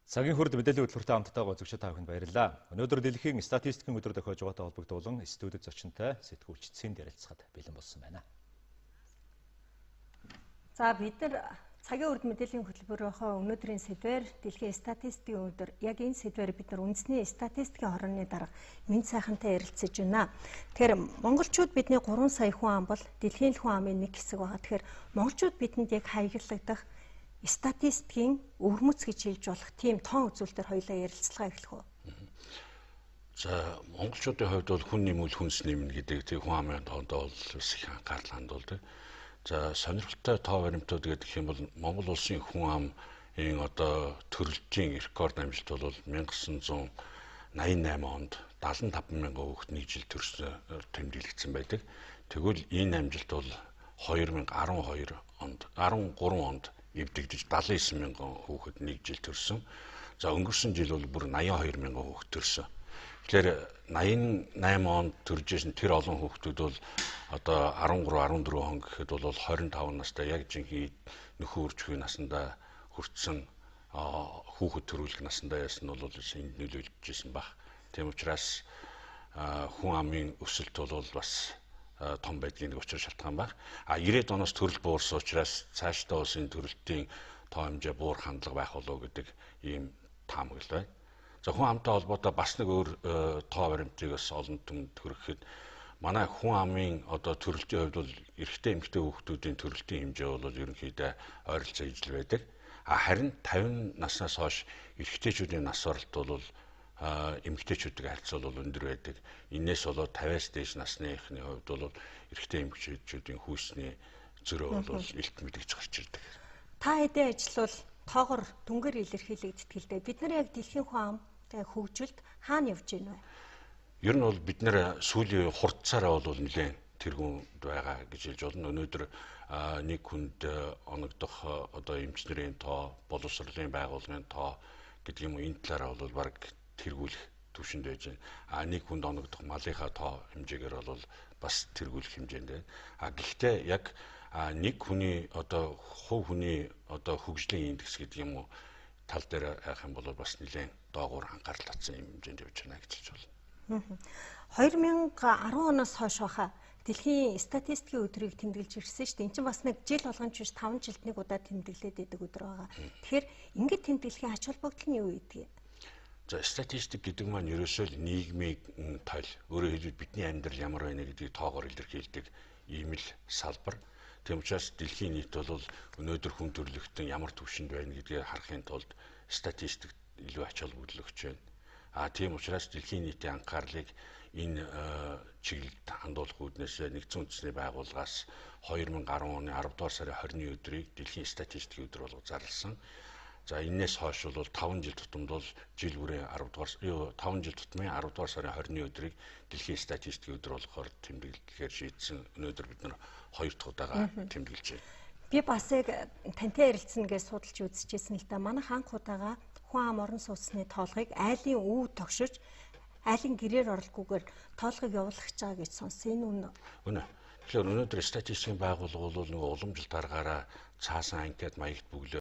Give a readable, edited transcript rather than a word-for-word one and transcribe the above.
Цагийн хүрд мэдээллийн хөтөлбөртэй хамтдаа үзэгчид та бүхэнд баярлалаа. Өнөөдөр дэлхийн статистикийн өдөр дохиож байгаатай холбогдуулан студид зочинтой сэтгүүлч Цэнд ярилцахад бэлэн болсон байна. За, бид нар цагийн үрд мэдээллийн хөтөлбөрийнхөө өнөөдрийн сэдвээр дэлхийн статистикийн өдөр, яг энэ сэдвээр бид нар үндэсний статистикийн хорооны дарга Мэнд сайхантай ярилцаж байна. Тэгэхээр монголчууд бидний 3 сая хүн ам бол дэлхийн хүн амын нэг хэсэг байгаа. Тэгэхээр монголчууд бидэнд яг хаяглагдах статистикийн өвөрмөц гэж хэлж болох тийм тоон үзүүлэлтээр хоёулаа ярилцлага эхлэх үү? За, монголчуудын хувьд бол хүн нэмвэл хүнс нэмнэ гэдэг тийм хүн амын тоонд бол бас их анхаарал хандуулдаг. За, сонирхолтой тоо баримтууд гэдэг юм бол Монгол улсын хүн амын одоо төрөлтийн рекорд амжилт бол 1988 онд 75 мянган хүүхэд нэг жил төрсөн тэмдэглэгдсэн байдаг. Тэгвэл энэ амжилт бол 2012 онд, 13 онд эвдэгдэж 79 мянган хүүхэд нэг жил төрсөн. За, өнгөрсөн жил бол бүр 82 мянган хүүхэд төрсөн. Тэгэхээр 88 онд төрж исэн тэр олон хүүхдүүд бол одоо 13, 14 он гэхэд бол 25 настай, яг жинхэнэ нөхөн үржихийн насандаа хүртсэн, хүүхэд төрүүлэх насандаа ясан нь бол энд нөлөөлж исэн баг. Тийм учраас хүн амын өсөлт бол бас том байдгийн нэг учир шалтгаан баг. А 90-ад оноос төрөл буурсан учраас цаашдаа улсын төрөлтийн тоо хэмжээ буур хандлага байх болов гэдэг ийм таамаглал байна. За, хүн амтай холбоотой бас нэг өөр тоо баримтыг бас олон түмэнд хүргэхэд манай хүн амын одоо төрөлтийн хувьд бол эрэгтэй, эмэгтэй хүүхдүүдийн төрөлтийн хэмжээ бол ерөнхийдөө ойролцоо ижил байдаг. А харин 50 наснаас хойш эрэгтэйчүүдийн нас оролт бол эмэгтэйчүүдийг харьцуулбал өндөр байдаг. Энээс болоод 50-аас дээш насныхны хувьд бол эрэгтэй эмэгтэйчүүдийн хүйсний зөрөө бол илт мэдгэж гарч ирдэг. Та хэдийн ажил бол тоогоор дүнгээр илэрхийлэгддэг л дээ. Бид нар яг дэлхийн хүн ам хөгжилд хаана явж байна вэ? Ер нь бол бид нэр сүүлийн хурдцаараа бол нэлээд тэргуунд байгаа гэж хэлж болно. Өнөөдөр нэг хүнд оногдох одоо эмчнэрийн тоо, боловсролын байгууллагын тоо гэдэг юм уу, энэ талаараа бол баг тэргүүлэх түвшинд байж байна. А нэг хүнд оногдох малынхаа тоо хэмжээгээр бол бас тэргүүлэх хэмжээнд байна. А гэхдээ яг нэг хүний одоо хувь хүний одоо хөгжлийн индекс гэдэг юм уу тал дээр хайх юм бол бас нэлээд доогуур анхаарал татсан юм хэмжээнд явж байна гэж хэлж байна. 2010 оноос хойш баха дэлхийн статистикийн өдрийг тэмдэглэж ирсэн шүү дээ. Энд чинь бас нэг жил болгон ч биш, 5 жилд нэг удаа тэмдэглээд байдаг өдөр байгаа. Тэгэхээр ингэж тэмдэглэхийн ач холбогдол нь юу гэдгийг? За, статистик гэдэг маань ерөөсөө л нийгмийн толь. Өөрөөр хэлбэл бидний амьдрал ямар байна гэдгийг тоогоор илэрхийлдэг ийм л салбар. Тийм учраас дэлхийн нийт бол өнөөдөр хүн төрөлхтөн ямар түвшинд байна гэдгийг харахын тулд статистик илүү ач холбогдол өгч байна. А тийм учраас дэлхийн нийтийн анхаарлыг энэ чиглэлд хандуулах үүднээс нэгдсэн үндэсний байгууллагаас 2010 оны 10 дугаар сарын 20-ны өдрийг дэлхийн статистикийн өдөр болгож зарласан. За, энээс хойш бол 5 жил тутамд бол жил бүрийн 10 дугаар 5 жил тутмын 10 дугаар сарын 20-ны өдрийг дэлхийн статистикийн өдөр болгохоор тэмдэглэхээр шийдсэн. Өнөөдөр бид нар 2 дахь удаага тэмдэглэж байна. Би бас яг тантай ярилцсан гэж судалж үзчихсэн л да. Манай анх удаага хүн ам орон сууцны тоолгыг айлын өв тогшиж, айлын гэрээр оролгүйгээр тоолгыг явуулах гэж байгаа гэж сонссон. Энэ үнэ. Үнэ. Тэгэхээр өнөөдөр статистикийн байгууллага бол нөгөө уламжлалт аргаараа цаасан анкет маягт бөглөө